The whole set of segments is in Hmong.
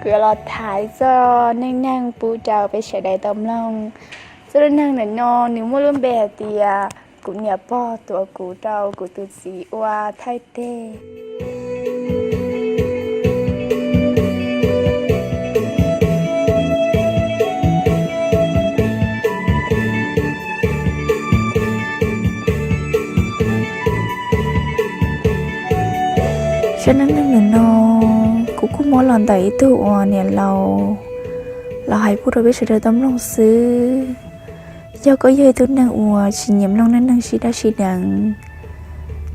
Yuav los tham txoj neej neeg pub rau peb sawv daws tau mloog. Txoj neej neeg ntawm no nws muaj lub npe hais tias kuv niam pog tuav kuv rau kuv tus txiv ua thaij teg. Zaj neej neeg ntawm no kuv kuj muab los ntawm ib tug uas niam laus los hais pub rau peb sawv daws tau mloog xwb. Yog koj yog ib tug neeg uas tsis nyiam mloog neej neeg sib daj sib deev,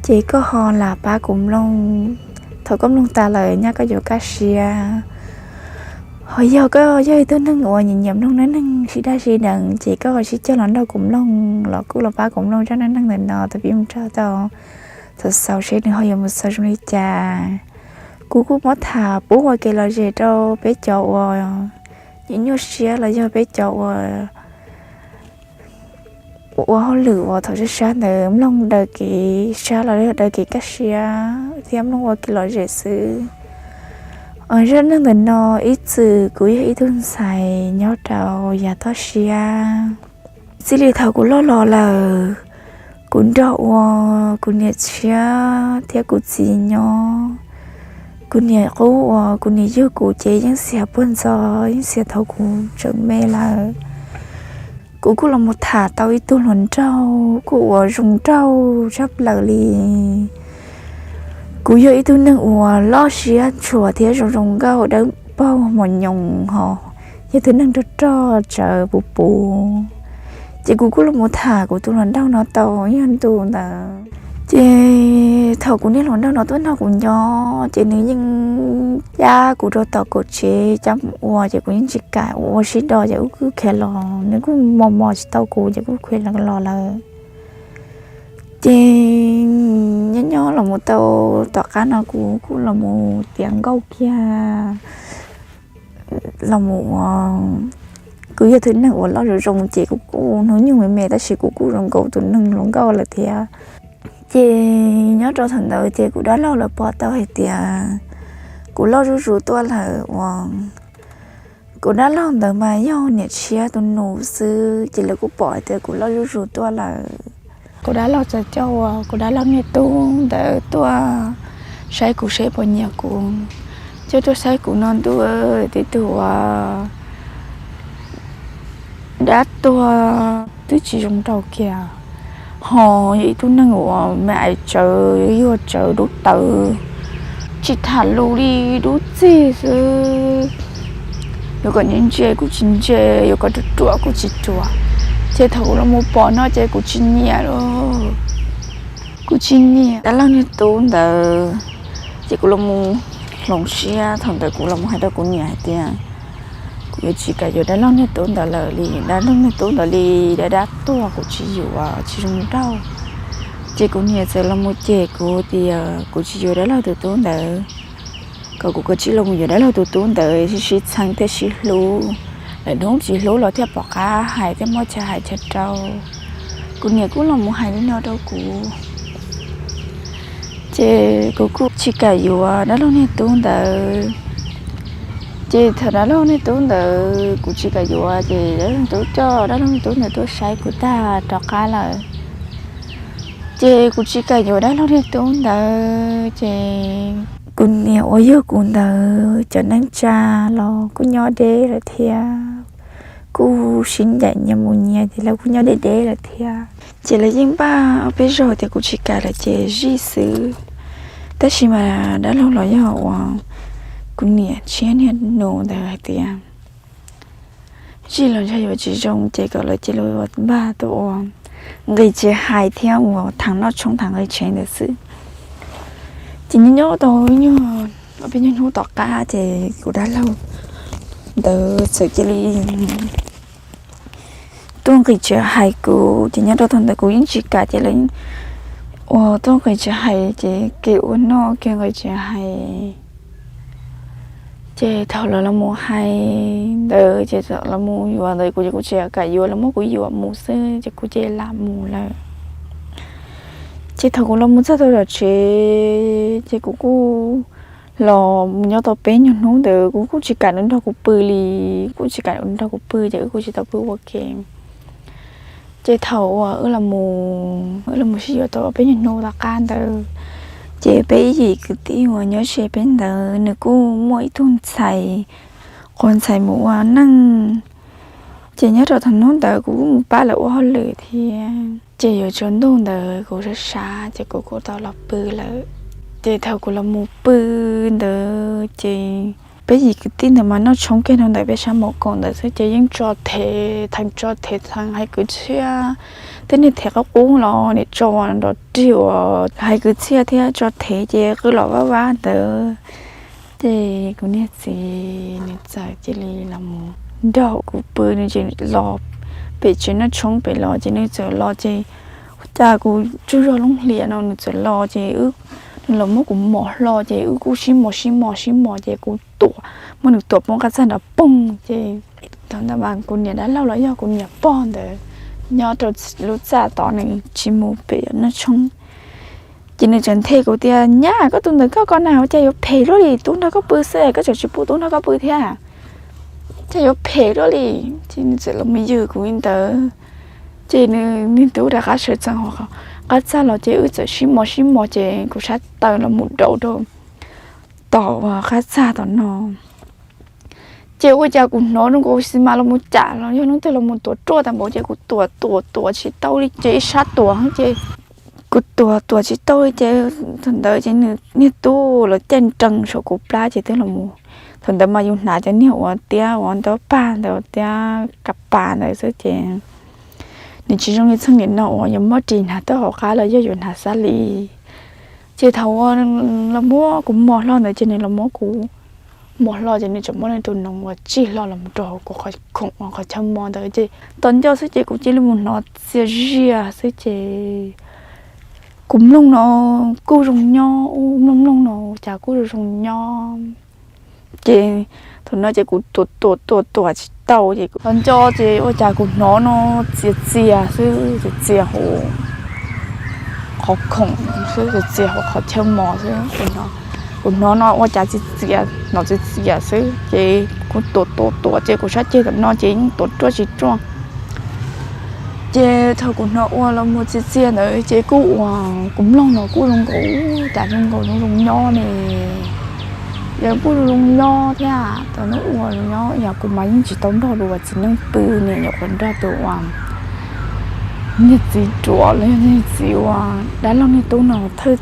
ces koj ho lam pab kuv mloog. Thaum koj mloog tas lawm nyaj koj yuav kaj siab. Ho yog koj yog ib tug neeg uas nyiam nyiam mloog neej neeg sib daj sib deev, ces koj ho sib coj los nrog kuv mloog los kuj los pab kuv mloog zaj neej neeg ntawm no thaum pib mus txog tau thaum xaus seb nws ho yuav mus xaus zoo li cas. Kuv kuj muab tham pub ua kev lom zem rau peb cov uas nyiam nyuaj siab los yog peb cov uas ua hauj lwm uas thaum sab sab ntawd mloog daws kev sab los yog daws kev kaj siab thiab mloog ua kev lom zem xwb. Zaj neej neeg ntawm no ib txwm kuv yog ib tug ntxhais nyob rau yav toj siab. Txij li thaum kuv loj los lawm, kuv nrog ua kuv niam tshiab thiab kuv txiv nyob. Kuv niam qub uas kuv niam yug kuv ces yeej xiam puag ntxov, yeej xiam thaum kuv tseem me lawm. Kuv kuj los mus tham tau ib tug hluas nraug kuj uas zoo nraug tshaj plaws li. Kuv yog ib tug neeg uas loj siab ntshua thiab zoo zoo nkauj dawb paug mos nyoos hos, yog tus neeg rog rog tsawv puv puv. Ces kuv kuj los mus tham kuv tus hluas nraug no tau ib nyuag ntu ntawd. Ces thaum kuv niag hluas nraug no tuaj nrog kuv nyob ces nws yeej cab kuv rau tom kaum tsev cab mus ua ces kuv yeej tsis kam, ua ua sib do ces kuv kuj khiav los, nws kuj mos mos tsis tau kuv ces kuj khiav los lawm. Ces nyob nyob los mus tau tom qab no kuv kuj los mus tiav nkauj kiag los mus ua. Kuv yog tus neeg uas loj zoo zoo ces kuv kuj hnub nyoog me me tab sis kuv kuj zoo nkaus tus neeg hluas nkauj lawm thiab. Ces nyob rau thaum ntawd ces kuv dab laug lawv pom tau hais tias kuv loj zuj zus tuaj lawm uas kuv dab laug ntawd mas yog niam tshiab tus nus xwb ces lawv kuj pom hais tias kuv loj zuj zus tuaj lawm. Kuv dab laug txawm coj ua kuv dab laug niag tub ntawd tuaj saib kuv seb puas nyiam kuv. Coj tuaj saib kuv no ntuj, tib tug uas dab tuag twb tsis zoo nraug kiag, ho yog ib tug neeg uas me ais tsawv yuag tsawv dub tawv, tsis tham lus li dub txig xwb. Yuav kom ntse ntse kuj tsis ntse, yuav kom ruam ruam kuj tsis ruam. Ces thaum kuv los mus pom no ces kuv tsis nyiam li. Kuv tsis nyiam dab laug niag tub ntawd, ces kuv los mus hloov siab. Thaum ntawd kuv los mus hais rau kuv niam hais tias kuv yuav tsis kam yuav dab laug niag tub ntawd lawm li, dab laug niag tub ntawd li dab dab tuag, kuv tsis yuav, tsis zoo nraug. Ces kuv niam txawm los mus cem kuv tias kuv tsis yuav dab laug tus tub ntawd, kom kuv kav tsij los mus yuav dab laug tus tub ntawd sib sib txheeb thiab sib hlub, lwm hnub tsis hlub los thiaj pom qab hais thiab muab chaw hais chaw rau. Kuv niam kuj los mus hais li no rau kuv, ces kuv kuj tsis kam yuav dab laug niag tub ntawd. Ces thaum dab laug niag tub ntawd kuv tsis kam yuav ces dab laug tub coj dab laug niag tub ntawd tuaj saib kuv tag rov qab lawm. Ces kuv tsis kam yuav dab laug niag tub ntawd ces kuv niam uas yug kuv ntawd cov neej tsa los kuj nyob deb lawm thiab, kuj sib ncaim nyias mus nyias ces lawv kuj nyob deb deb lawm thiab. Ces lawv yeej npaj ob peb zaug tias kuv tsis kam lawm ces zij xwb. Tab sis mas dab laug los yog uas kuv niam tshiab niag nus ntawd hais tias zij los ntshe yuav tsis zoo ces kom lawv cia li ua npaj tuaj ua nqi tsev hais thiab ua theem noj tshoob theem nqi tsev ntawd xwb. Ces nyob nyob tau ib nyuag ob peb nyuag hnub tom qab ces kuv dab laug ntawd txawm cia li tuaj nqis tsev hais kuv, ces nyob rau thaum ntawd kuv yeej tsis kam ces lawv ua tuaj nqis tsev hais ces kev ua noj kev nqis tsev hais. Ces thaum lawv los mus hais ntawd ces los mus yuav ntawd kuv ces kuv tsis kam yuav, lawv muab kuv yuam mus xwb ces kuv ces lam mus lawm. Ces thaum kuv los mus txog tom tsev ces kuv kuj los mus nyob tau peb nyuag hnub ntawd kuv kuj tsis kam nws nrog kuv pw li, kuj tsis kam nws nrog kuv pw ces wb kuj tsis tau pw ua ke. Ces thaum uas wb los mus, wb los mus sib yuav tau peb nyuag hnub tom qab ntawd, ces peb ib yim kwv tij uas nyob ze peb ntawd nws kuj muaj ib tug ntxhais, quas ntxhais mus ua neej. Ces nyob rau thaum hnub ntawd kuv kuj mus pab lawv ua hauj lwm thiab, ces yuav tsaus ntuj ntawd kuv sab sab ces kuv kuj tau los pw lawm. Ces thaum kuv los mus pw ntawd ces peb yim kwv tij ntawd mas noj tshoob kiag rau ntawm peb sab maum koom ntawd xwb ces yeej tso thev theev, tso thev theev hais kwv txhiaj, tej niag thev qub qub los niam tso nrov rig uas hais kwv txhiaj thiab tso thev ces qw los vaj vab ntawd. Ces kuv niag txiv nws txawm cia li los mus nrog kuv pw, nws tseem los pem tsev noj tshoob pem los ces nws txawm los ces cas kuv tsaug zog lub hlias no nws txawm los ces wb, nws los muab kuv mos hlo ces wb kuj sib mos sib mos sib mos ces kuv tuam, muab nws tuam poob qab txaj nrov poog ces thaum ntawd mas kuv niam dab laug los yog kuv niam pog ntawd nyob rau lub txaj tod, nws tsis mus pem noj tshoob. Ces nws tseem nthe kuv tias, Nyab, koj tus ntawd koj ko na ua cas yuav phem luaj li, tub nrog koj pw xwb koj tseem tsis pub tub nrog koj pw thiab, cas yuav phem luaj li. Ces nws txawm los mus ywg kuv li ntawd. Ces nws niag tub rov qab sawv tsees qab txaj los ces wb txawm sib mos sib mos ces kuv sab taw los mus daus rau tom qab txaj tom no. Ces ua cas kuv hnov zoo nkaus xi mas los mus cam los yog leej twg los mus tuav ruaj tag npaum ces kuv tuam tuam tuam tsis tau li ces ib sab tuam ces kuv tuam tuam tsis tau li ces thaum ntawd ces nws niag tub los caij nrees saum kuv plab ces twb los mus, thaum ntawd mas yus hnav cov niag uas tiab uas ntaub pag ntawd tiab ka pas ntawd xwb ces nws tsis zoo li txheej niam no uas yuav muab ris hnav tau hauv qab los yog yuav hnav xab li. Ces thaum uas los muab kuv mos hlo ntawd ces nws los muab kuv mos hlo ces nws tseem muab nws tus noov uas tsij hlo los rau hauv kuv qhov khoom uas qhov chaw mos ntawd ces tos nco xwb ces kuv cia li mus hnov txias zias xwb ces kuv mloog no kuj zoo nyob, mloog mloog no cas kuj zoo zoo nyob. Ces thaum no ces kuv tuam tuam tuam tuam tsis tau ces kuv tos nco ces ua cas kuv hnov no txias txias xwb, txias txias hauv qhov khoom xwb, txias txias hauv qhov chaw mos xwb. Kuv hnov no ua cas txias txias, hnov txias txias xwb ces kuv tuam tuam tuam ces kuv sab ceg tom no ces yeej tuam ruaj tsis ruaj. Ces thaum kuv hnov ua los mus txias txias ntawd ces kuj ua, kuv mloog no kuj zoo nkaus, cas zoo nkaus zoo zoo nyob ne. Yog kuj zoo zoo nyob thiab, thaum hnub ua zoo nyob yog kuv mas yeej tsis tau nrog luag ua txiv neej pw ne, nyuam qhuav nrog tus uas niag txiv ruam los yog niag txiv uas dab laug niag tub no thawj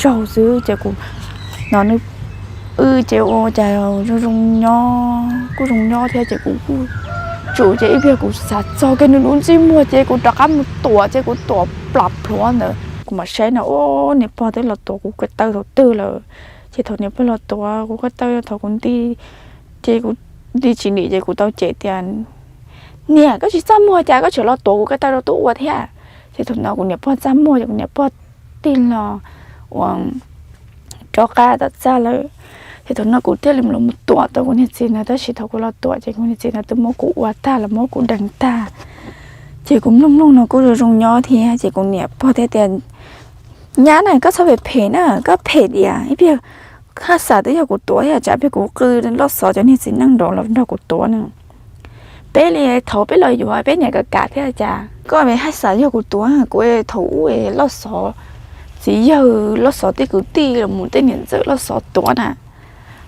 zaug xwb ces kuv hnov nws pw ces ua cas zoo zoo nyob, kuj zoo nyob thiab ces kuv kuj tsum ces ib pliag kuv xav txog kiag nws lub ntsej muag ces kuv rov qab mus tuam ces kuv tuam plam plhuav ntawd kuv mam saib no ua niam pog twb los tuav kuv ko taw thaum twg lawm. Ces thaum niam pog los tuav kuv ko taw thaum kuv nti, ces kuv nti tsis nim ces kuv tau cem tias, Niam, koj tsis txaj muag cas koj tseem los tuav kuv ko taw rau tub ua thiab? Ces thaum no kuv niam pog txaj muag ces kuv niam pog tig los ua rov qab tom txaj lawm. Ces thaum no kuv thiaj li los mus tuam tau kuv niag txiv ntawd, tab sis thaum kuv los tuam ces kuv niag txiv ntawd twb muab kuv ua tag los muab kuv deev tag. Ces kuv mloog mloog no kuj zoo zoo nyob thiab ces kuv niam pog thiaj tias, Nyab na, koj txhob phem phem na, koj phem diam, ib pliag haj xav twb yog kuv tuav thiab, tsam ib pliag kuv qw loj xov cov niag txiv neej nraud los nrog kuv tuav na. Peb li thaum peb los yuav peb niam kam kam thiab cas koj haj xav yog kuv tuav, kuv thaum ub loj xov txiv yawg loj xov tej kwv tij los mus tej niam ntxawm loj xov tuav na.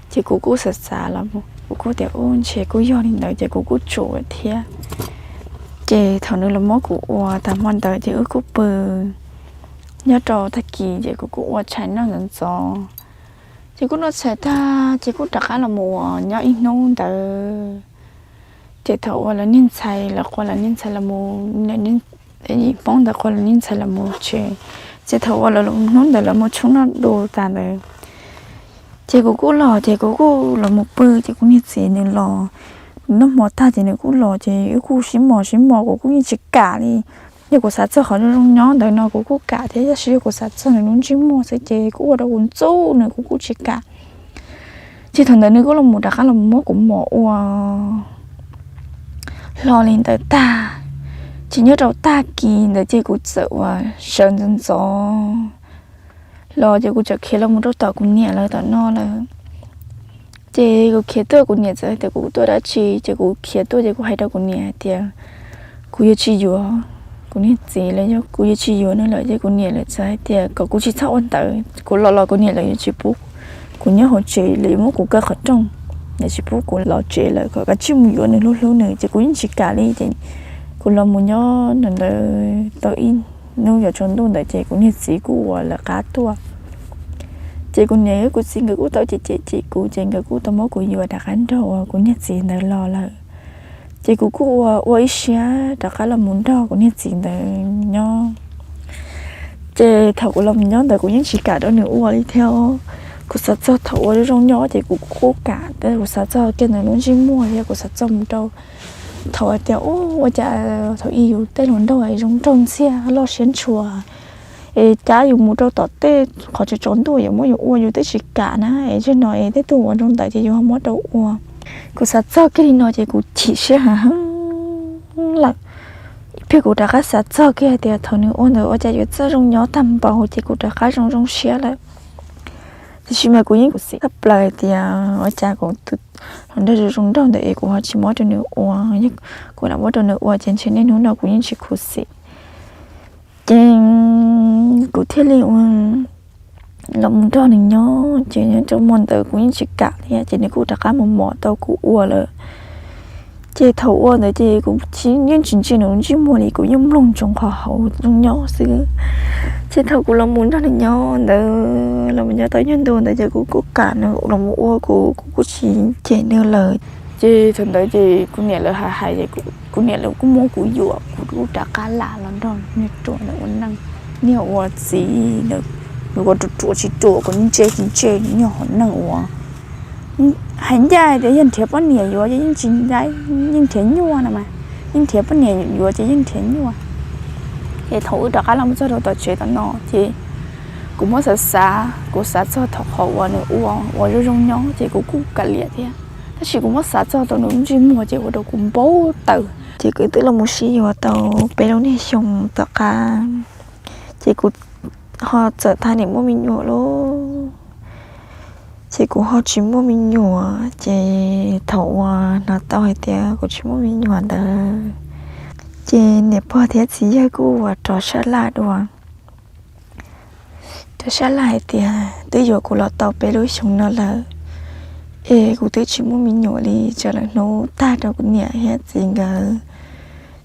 Ces kuv kuj xav xav los kuv kuj tias ub ntshe kuj yog li ntawd ces kuv kuj tsum thiab. Ces thaum nws los muab kuv ua tag hmo ntawd ces wb kuj pw, nyob rau tag kis ces kuv kuj ua tshais noj ntxov ntxov. Ces kuj noj tshais tag ces kuj rov qab los mus ua nyob ib hnub ntawd. Ces thaum uas lawv niag ntxhais, lawv qhuas lawv niag ntxhais los mus, yim Hmoob ntawd qhuas lawv niag ntxhais los mus tsev. Ces thaum uas lawv hnub ntawd lawv mus tshoob noj du tas ntawd, ces kuv kuj los ces kuv kuj los mus pw ces kuv niag txiv nws los, nws noj hmo tag ces nws kuj los ces wb kuj sib mos sib mos, kuv kuj yeej tsis kam li. Yog kuv xav txog qhov zoo zoo nyob ntawd no kuv kuj kam thiab, tab sis yog kuv xav txog nws lub ntsej muag xwb ces kuj ua rau kuv ntxub nws, kuv kuj tsis kam. Ces thaum ntawd nws kuj los mus rov qab los muab kuv mos ua hlo li ntawd tag. Ces nyob rau tag kis ntawd ces kuv txawm ua sawv ntxov ntxov los ces kuv txawm khiav los mus rau tom kuv niam lawv tom no lawm. Ces kuv khiav tuaj, kuv niam txawm hais tias kuv tuaj dab tsi, ces kuv khiav tuaj ces kuv hais rau kuv niam hais tias kuv yuav tsis yuav kuv niag txiv lawm, yog kuv yuav tsis yuav nws lawm. Ces kuv niam lawv txawm hais tias kom kuv tsis txhob ua ntawd, kuv los los kuv niam lawv yuav tsis pub kuv nyob hauv tsev, lawv yuav muab kuv kaw qhov rooj, lawv tsis pub kuv los tsev lawm, kom kav tsij mus yuav nws hlub hlub nws. Ces kuv yeej tsis kam li, ces kuv los mus nyob ntawd tau ib hnub yuav tsaus ntuj ntawd ces kuv niag txiv kuj ua lawv qab tuaj. Ces kuv niam thiab kuv txiv nkawd kuj tau cem cem cem kuv, ces nkawd kuj tau muab kuv yuav rov qab nrog uas kuv niag txiv ntawd los lawm. Ces kuv kuj ua ua ib siab rov qab los mus nrog kuv niag txiv ntawd nyob. Ces thaum kuv los mus nyob ntawd kuv yeej tsis kam rau nws ua li thiab. Kuv xav txog thaum ua zoo zoo nyob ces kuv kuj kam, tab sis kuv xav txog kiag ntawm lub ntsej muag thiab kuv xav txog mus rau thaum hais tias ua cas thaum ub yus tej hluas nraug zoo nraug ntxiag loj siab ntshua, es cab yus mus rau tom tej qhov tsaus tsaus ntuj yuav muab yus ua yus twb tsis kam na, es zaum no es tej tug ua zoo ntawd ces yus ho muab rau ua. Kuv xav txog kiag li no ces kuv chim siab heev heev lawm. Pheej kuv rov qab xav txog kiag hais tias thaum nws ua ntawd ua cas yuav txawj zoo nyob tag npaum, ces kuv rov qab zoo zoo siab lawm. Tiam sis mas kuv yeej khuv xim tshaj plaws tias ua cas kuv tus hluas nraug zoo zoo nraug ntawd es kuv ho tsis muab rau nws ua. Yog kuv lam muab rau nws ua ces ntshe niaj hnub no kuv yeej tsis khuv xim. Ces kuv thiaj li ua los mus nrog nws nyob, ces nyob rau hmo ntawd kuv yeej tsis kam thiab, ces nws kuj rov qab mus mos tau kuv ua lawm. Ces thaum ua ntawd ces kuv yeej tsis ntsia nws ntsej muag li, kuv yeej mloog ntsoov qhov hauv zoo nyob xwb. Ces thaum kuv los mus nrog nws nyob ntawd, los mus nyob tau ib nyuag ntu ntawd ces kuv kuj kam nws los mus ua kuv, kuv kuj tsis cem nws lawm. Ces thaum ntawd ces kuv niam lawv hais hais, kuv niam lawv kuj muab kuv yuam, kuv kuj rov qab lam los nrog niag ruam ntawd ua neej. Niag ua txiv ntawd, nws ua ruam ruam tsis ruam, kuv ntse tsis ntse, nws nyuag hom neeg uas hais ncaj tias yog nrhiav poj niam yuav ces yeej tsis ncaj, yeej nrhiav nyuaj no mas, yeej nrhiav poj niam yuav ces yeej nrhiav nyuaj. Ces thaum wb rov qab los mus txog rau tom tsev tom no ces kuv muab xav xav, kuv xav txog thaum qhov uas nws ua ua zoo zoo nyob ces kuv kuj kav liam thiab. Tab sis kuv muab xav txog tau nws ntsej muag ces ua rau kuv npau taws. Ces kuv twb los mus sib yuav tau peb lub niag xyoo tom qab, ces kuv ho txawm thaj niam muaj me nyuam lauj. Ces kuv ho tsis muaj me nyuam, ces thaum uas hnov tau hais tias kuv tsis muaj me nyuam ntawd, ces niam pog thiab txiv yawg kuj ua rov sab laj dua. Rov sab laj hais tias twb yuav kuv los tau peb lub xyoo no lawm, es kuv twb tsis muaj me nyuam li, tsam lawm hnub tag rau kuv niam thiab txiv nkawd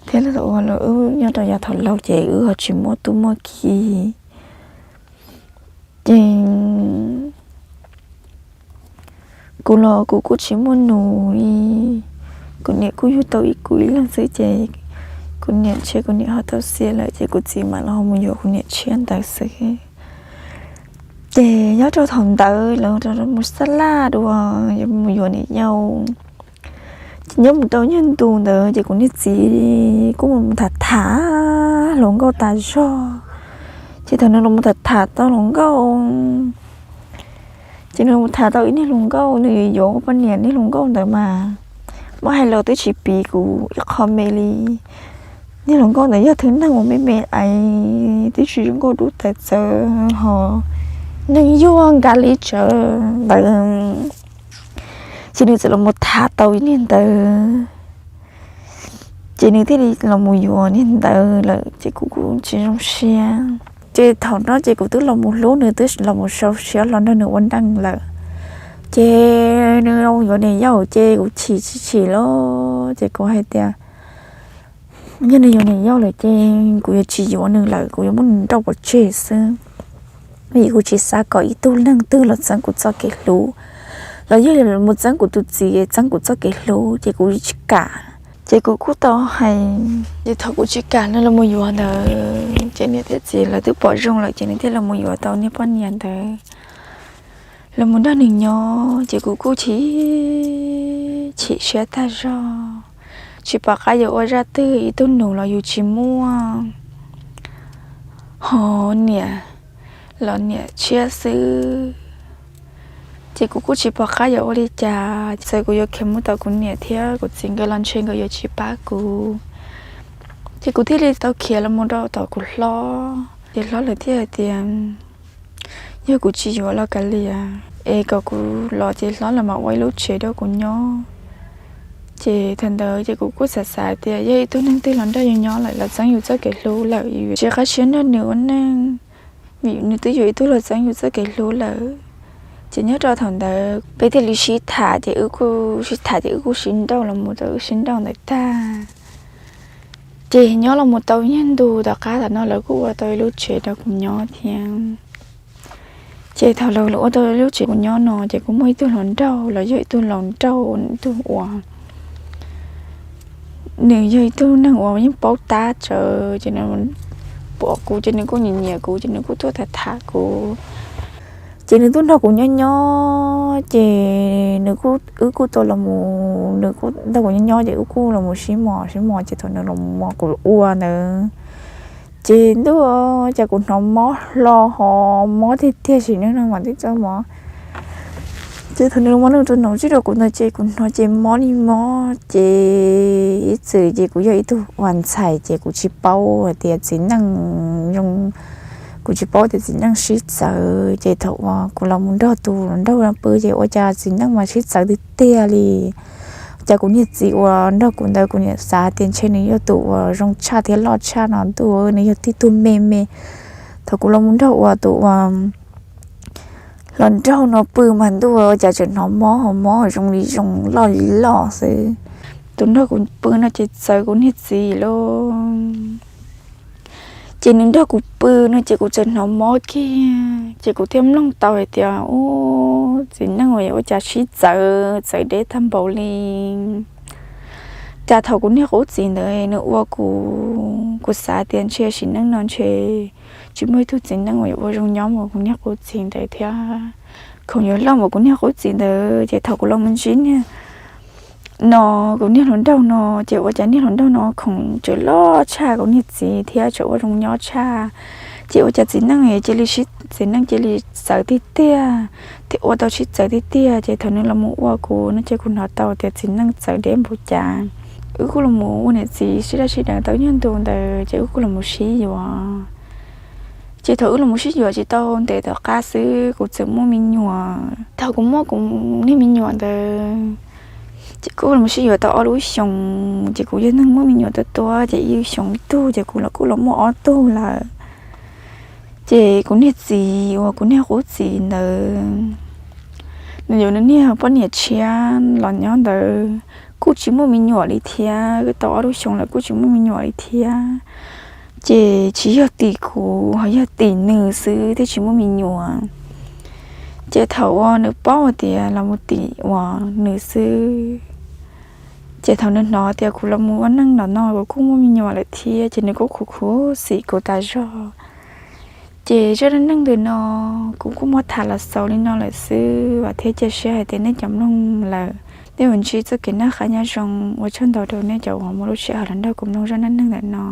thiab los ua los wb nyob rau yav thaum laus ces wb ho tsis muaj tub muaj ki. Ces kuv los kuv kuj tsis muaj nus li, kuv niam kuj yug tau ib kuv ib leeg xwb ces kuv niam tshiab kuv niam ho tau xiam lawm ces kuv txiv mam los mus yuav kuv niam tshiab ntawd xwb. Ces nyob rau thaum ntawd lawv mus xab laj dua, yuav mus yuav niam yau. Ces nyob mus tau nyuag ntu ntawd ces kuv niag txiv kuj mus tham tham hluas nkauj tas zog. Ces thaum nws los mus tham tham tau hluas nkauj, ces nws mus tham tau ib niag hluas nkauj, nws yuav yuav poj niam niag hluas nkauj ntawd mas, muab hais los twb tsis piv kuv ib qho me li. Niag hluas nkauj ntawd yog thwv neeg uas me me aiv, twb tsis zoo nkauj dub tais txawv ho neeg yuag nkaus li tsawv ntawd. Ces nws txawm los mus tham tau ib niag ntawd, ces nws thiaj li los mus yuav niag ntawd lawm ces kuv kuj tsis zoo siab. Ces thaum no ces kuv twb los mus hlub nws, twb los mus sau siab los nrog nws ua neej lawm. Ces nws yuav niam yau ces kuv chim tsis chim lauj, ces kuv hais tias yog nws yuav niam yau lawm ces kuv yuav tsis yuav nws lawm, kuv yuav muab nws nrauj pov tseg xwb. Vim kuv tsis xav kom ib tug neeg twg los txeeb kuv txoj kev hlub, los yog mus txeeb kuv tus txiv txeeb kuv txoj kev hlub ces kuv tsis kam. Ces kuv kuj tau hais, ces thaum kuv tsis kam nws los mus yuav ntawd ces niam thiab txiv lawv twb pom zoo lawm ces nws thiaj los mus yuav tau niag poj niam ntawd los mus nrog nws nyob ces kuv kuj chim, chim siab tag zog. Tsis pom qab yuav ua zaj twg, ib tug nus los yus tsis muaj, ho niam los niam tshiab xwb. Ces kuv kuj tsis pom qab yuav ua li cas, txawm kuv yuav khiav mus tom kuv niam thiab kuv txiv nkawd los ntshe nkawd yuav tsis pab kuv. Ces kuv thiaj li tau khiav los mus rau tom kuv hlob, ces hlob lawv thiaj hais tias yog kuv tsis yuav los kav liam, es kom kuv los ces hlob los mam ua ib lub tsev rau kuv nyob. Ces thaum ntawd ces kuv kuj xav xav tias yog ib tug neeg twg los nrog yus nyob lawm, los txeeb yus txoj kev hlub lawm, yus tsis qab siab nrog nws ua neej, vim nws twb yuav ib tug los txeeb yus txoj kev hlub lawm. Ces nyob rau thaum ntawd peb thiaj li sib tham, ces wb kuj sib tham, ces wb kuj sib nrauj los mus rau wb sib nrauj ntawd tag. Ces nyob los mus tau ib nyuag ntu tom qab tam no lawv kuj ua tau ib lub tsev rau kuv nyob thiab. Ces thaum lawv ua tau ib lub tsev kuv nyob no ces kuj muaj ib tug hluas nraug los yog ib tug hluas nraug, ib tug uas nws yog ib tug neeg uas yeej paub tab tsawv, ces nws pom kuv ces nws kuj nyiam nyiam kuv, ces nws kuj tuaj tham tham kuv. Ces nws tuaj nrog kuv nyob nyob, ces nws kuj, wb kuj tau los mus, nws kuj nrog kuv nyob nyob, ces wb kuj los mus sib mos sib mos, ces thaum nws los mus mos kuv ua ntawd, ces ntuj, cas kuv hnov mob hlo ho mob tiag tiag, sim neej no mas twb txawj mob. Ces thaum nws los mus nws tus noov txij rau kuv ntawd ces kuv hnov ces mob li mob, ces ib txwm ces kuv yog ib tug uas ntxhais ces kuv tsis paub hais tias txiv neej zoo, kuv tsis paub tias txiv neej sib txawv, ces thaum uas kuv los mus nrog tus hluas nraug no pw ces ua cas txiv neej mas sib txawv tiag tiag li. Cas kuv niag txiv uas nrog kuv ntawd kuv niam xav tias ntshe nws yog tus uas zoo tshaj thiab loj tshaj no ntuj, nws yog tib tug me me. Thaum kuv los mus nrog uas tus uas hluas nraug no pw mas ntuj, cas tseem hnov mob ho mob zoo li zoo loj li loj xwb. Tus nrog kuv pw no ces txawv kuv niag txiv lauj. Ces nws nrog kuv pw no ces kuv txawm hnov mob kiag, ces kuv thiaj mloog tau hais tias ub, txiv neej uas ua cas sib txawv, txawv deb tag npaum li. Cas thaum kuv niag qub txiv ntawd nws ua kuv, kuv xav tias ntshe sim neej no ntshe tsis muaj ib tug txiv neej uas yuav ua zoo nyob mus kuv niag qub txiv ntawd thiab, khoom yuav loj mus kuv niag qub txiv ntawd. Ces thaum kuv los mus ntsib niag no, kuv niag hluas nraug no, ces ua cas niag hluas nraug no khoom tseem loj tshaj kuv niag txiv thiab tseem ua zoo nyob tshaj. Ces ua cas txiv neej cia li sib, txiv neej cia li txawv tiag tiag, thiab ua tau sib txawv tiag tiag. Ces thaum nws los mus ua kuv no ces kuv hnov tau tias txiv neej txawv deb npaum cas. Wb kuj los mus ua niam txiv sib daj sib deev tau nyuag ntu ntawd ces wb kuj los mus sib yuav. Ces thaum wb los mus sib yuav tsis tau ntev tom qab xwb kuv txawm muaj me nyuam. Thaum kuv muaj kuv niag me nyuam ntawd, ces kuj los mus sib yuav tau ob lub xyoos, ces kuv yog neeg muaj me nyuam tuab tuab, ces ib xyoos ib tug, ces kuv los kuj los muaj ob tug lawm. Ces kuv niag txiv uas kuv niag qub txiv ntawd, nws yuav nws niag poj niam tshiab los nyob ntawd, kuj tsis muaj me nyuam li thiab, tau ob lub xyoos lawm kuj tsis muaj me nyuam li thiab. Ces tsis yog tim kuv, ho yog tim nws xwb thiaj tsis muaj me nyuam. Ces thaum uas nws paub hais tias los mus tim uas nws xwb, ces thaum nws hnov tias kuv los mus ua neej no no kuv kuj muaj me nyuam lawm thiab, ces nws kuj khuv khuv xim kuv tas zog. Ces zaj dab neeg ntawm no kuv kuj muab tham los xaus li no lawm xwb, vam thiab cia siab hais tias nej cov mloog lawm nej yuav ntsib txoj kev noj qab nyob zoo. Ua tsaug ntau rau nej cov uas muaj lub sij hawm los nrog kuv mloog zaj dab neeg ntawm no.